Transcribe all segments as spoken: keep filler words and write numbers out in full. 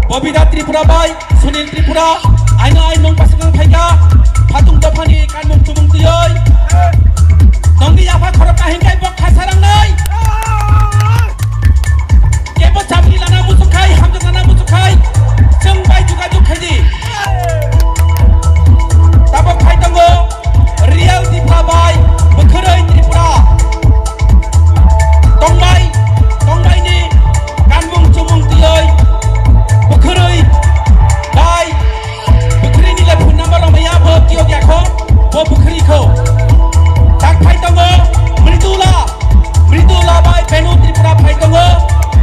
Bobita Tripura bai Sunil Tripura, aino ai nong pasang phaika, phatung dophani kanmung chumung tiyoi. Nongni yapha khorok kahim kai bok khasa rangnai. Kebo chapni lana muchuk khai, hamjak lana muchuk khai, chwng bai jugajug khaidi. Tabok khai tongo Real Tripura bai Bwkhwrwi Tripura. Tongbai, tongbaini kanmung chumung tiyoi Bwkhwrwi bai Bwkhwrwini le phone number rok maya bo tiyok yakho, bo Bwkhwrwi kho. Tak phai tongo Mridula, Mridula bai Benu Tripura phai tongo,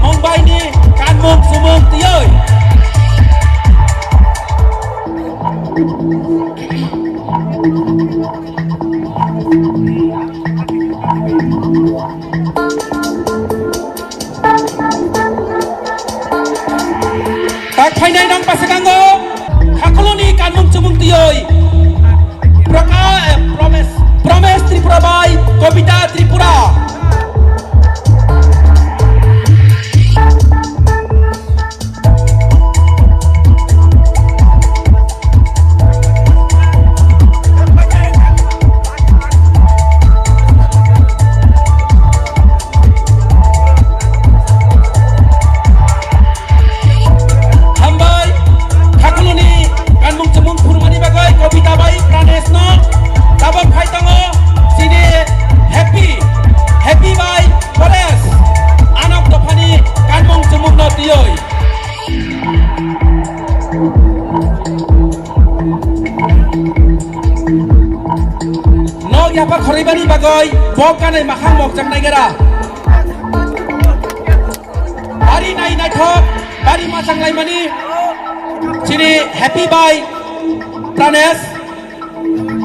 Mumbaini kanmung chumung tiyoi. Tak phainai nang pasakango Khakuluni kanmung chumung tiyoi Praka-, eh, Promes, Promes Tripura bai Kobita Tripura. Hambai, Khakuluni kanmung chumung phurmani bagwi Kobita bai Pranesh no tabok phai tongo chini Happy, Happy bai Paresh, anok dophani kanmung chumung no tiyoi. Nok yapha khoribani bagwi bok kanai makhang mokjak naigera. Bari nai naithok, bari machang laimani chini Happy bai Pranesh.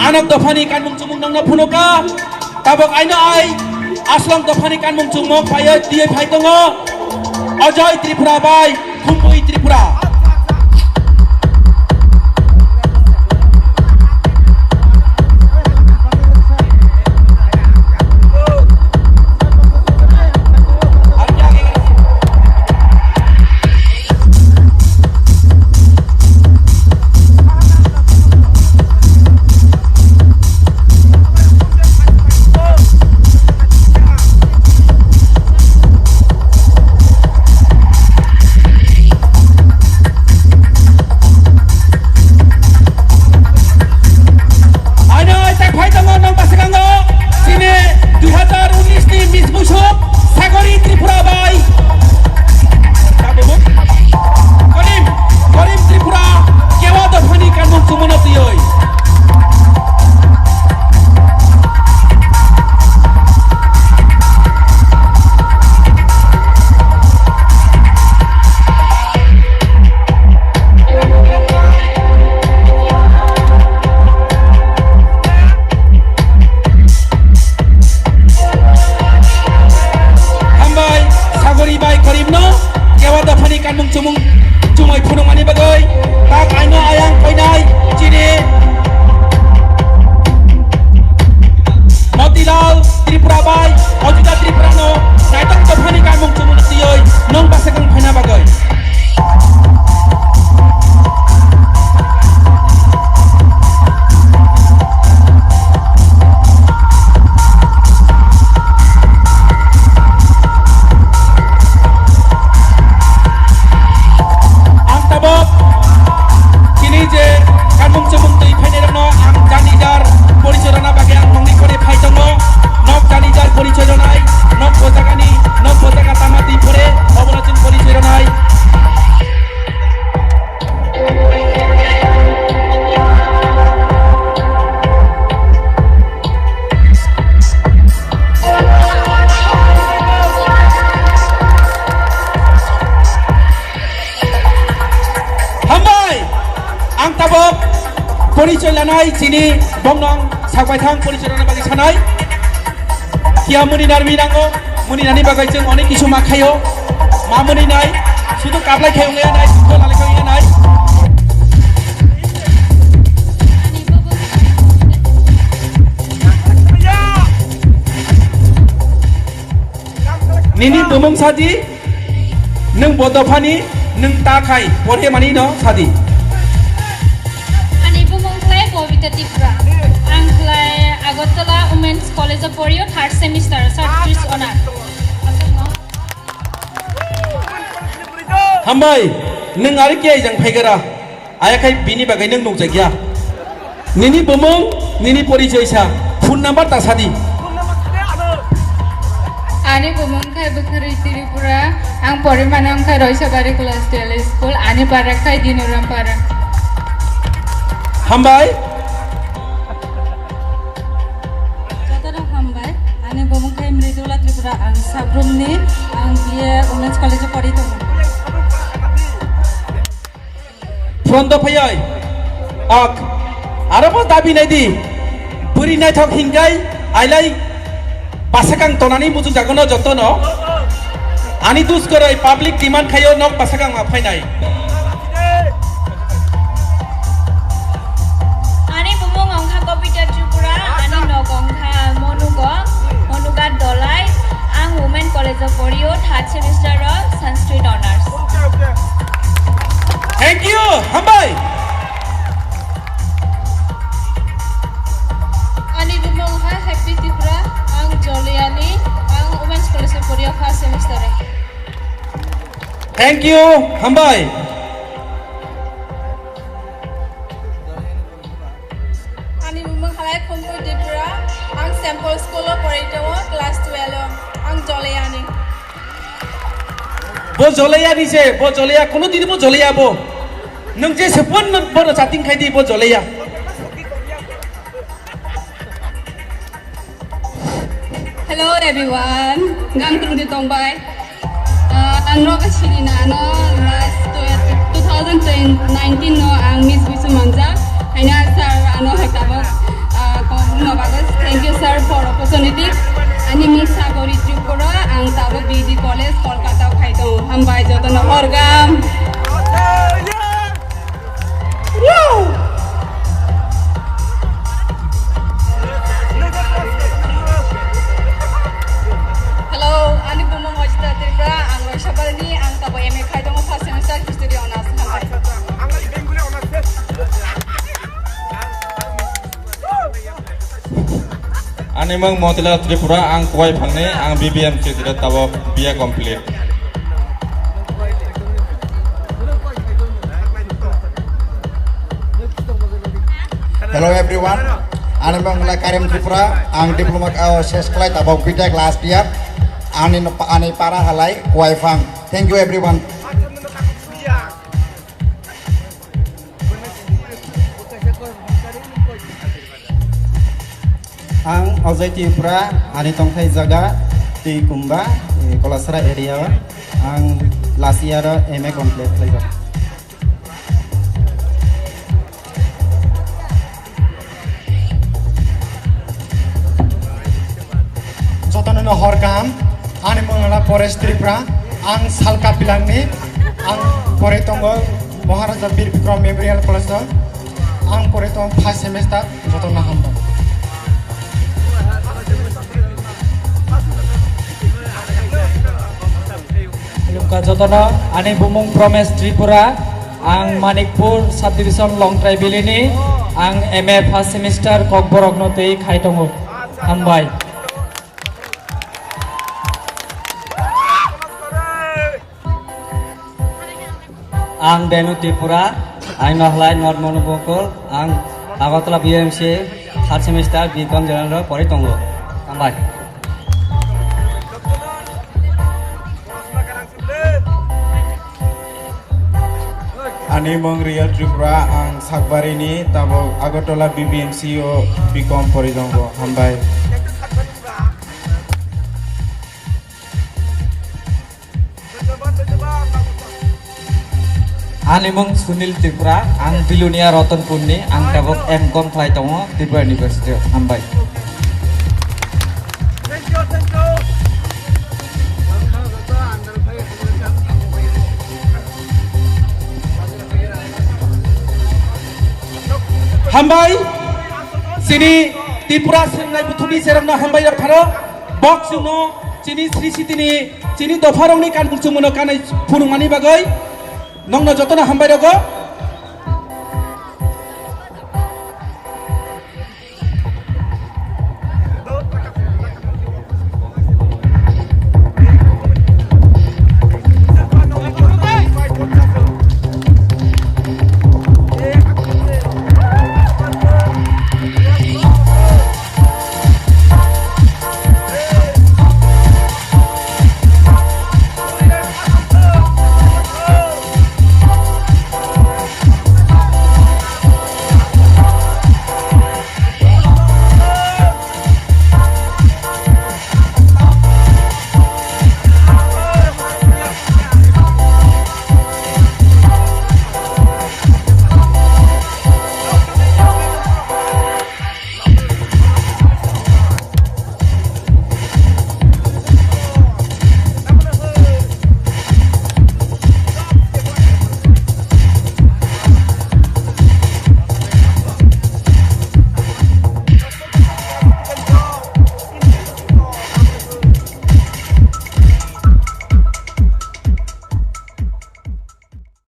Anok dophani kanmung chumung nangno phunuka. Tabok aino ai Aslong dophani kanmung chumung paiyo tiyoi phai tongo Ajoy Tripura bai Khumpui Tripura. Aino ai tak phai tongo nong basikango chini dui hazar unis ni Miss Busuk Sagori Tripura bai. Korim, Korim Tripura, kewa dophani kanmung chumuno tiyoi. Hambai, Sagori bai Korimno, kewa dophani kanmung chumung chumui phunukmani bagwi, tak aino ayang koinai chini Motilal Tripura bai Ajita Tripurano naithok dophani kanmung chumung tiyoi nong bwsakang phaina bagwi. Ang tabok chini je kanmung chumung twi phainairokno ang jani jar porichoi rwna bagwi ang nongni kore phai tongo. Nok jani jar porichoi rwnai, nok bo jagani, nok bo jaga tama twi phore, obono chwng porichoi rwnai. Hambai! Ang tabok porichoi lanai chini bongno ang sakbai thang porichoi rwna bagwi sanai. Kiya muni narwi nango, muni nani bagwi chwng onek kisu ma khaio. Ma muni nai, sudu kaplai khai wngnai nai, sudu lalai khai wngnai nai. Nini bumung saji, nwng bo dophani, Nwng ta khai porhe mani no sadi. Ani bumung khlai Bobita Tripura. Ang khlai Agartala Women's College of Porio third semester, subject honor. Hambai, nwng ari khe jang phaigara. Ayakhai bini bagwi nwng nukjakya. Nini bumung, nini porichoi sa, phone number ta sadi. Ani bumung khai Bwkhwrwi Tripura, ang porimani wngkha Roisabari class twelve school, ani para khai Dinuram para. Hambai. Jotono hambai, ani bumung khai Mridula Tripura, ang Sabrumni, ang B A Women's College o pori tongo. Front o phaioi. Ok. Aro bo dabi nai di. Bwrwi naithok hinkai ailai basakang tonani muchung jagono jotono. Ani duskoroi public demand khaio nok basakang ma phainai. Ani bumung wngkha Kobita Tripura, ani nok wngkha Monugo, Monugat Dolai. Ang Women College o porio, third semester o Sanskrit honors. Thank you, hambai. Ani bumung ha Happy Tripura, ang Joliani, ang Women's College o porio first semester o. Thank you, hambai. Ani bumung halai Khumui Tripura, ang Saint Paul School o porai tongo, class twelve o, ang Joliani. Bo Joliani se, bo Joliya, kono dini bo Joliya bo. Nwng je sepon nwng bono chatting khai di, bo Joliya. Hello everyone, gang tung di tong bai. Ah, ang roga sini na ano last two thousand nineteen no ang Miss Bisu manja. Haina sir ano hai tabok, ah, kong no bagus. Thank you sir for opportunity. Ani misa gori Tripura ang tabok B D College Kolkata khai tong. Hambai joto no horgam. Hello, ani bumung Ojita Tripura, ang Roisabari ni, ang tabo M A khai tongo, first semester history honours. Hambai. Ani mung Motilal Tripura, ang Kuwaiphangni, ang B B M C tabo B A complete. Hello everyone, ani mung lai Karim Tripura, ang diploma, uh, ses khlai tabok B Tech last year, ani no-, ani para halai Kuwaiphang. Thank you everyone. Ang Ojai Tripura, ani tongthai jaga Twikumba, eh, Kolasra area o. Ang last year o M A complete khlaijak. Jotono no hor kaham, ani mung wngkha Paresh Tripura, ang Salka Pilangni, ang pore tongo Maharaja Bir Bikram Memorial College o, ang pore tongo first semester, jotono hambai. Khulumkha jotono, ani bumung Promesh Tripura, ang Manikpur subdivision Longtrai Valley ni, ang M A first semester Kokborok no twi khai tongo. Hambai. Ang Denu Tripura, ang Nohlai North Monubokol, ang Agartala B M C third semester B Com general ro pori tongo. Hambai. Ani mung Real Tripura, ang Sakbari ni, tabok Agartala B B M C o B Com pori tongo. Hambai. Ani mung Sunil Tripura, ang Bilonia Ratanpur ni, ang tabok M Com khlai tongo Tripura University o. Hambai. Hambai, chini Tripura swngnai buthumni cherokno hambai rok phano, bok chwngno chini Sri Sitini, chini dopharokni kanmung chumungno kanwi phunukmani bagwi. Nokno jotono hambai rogo.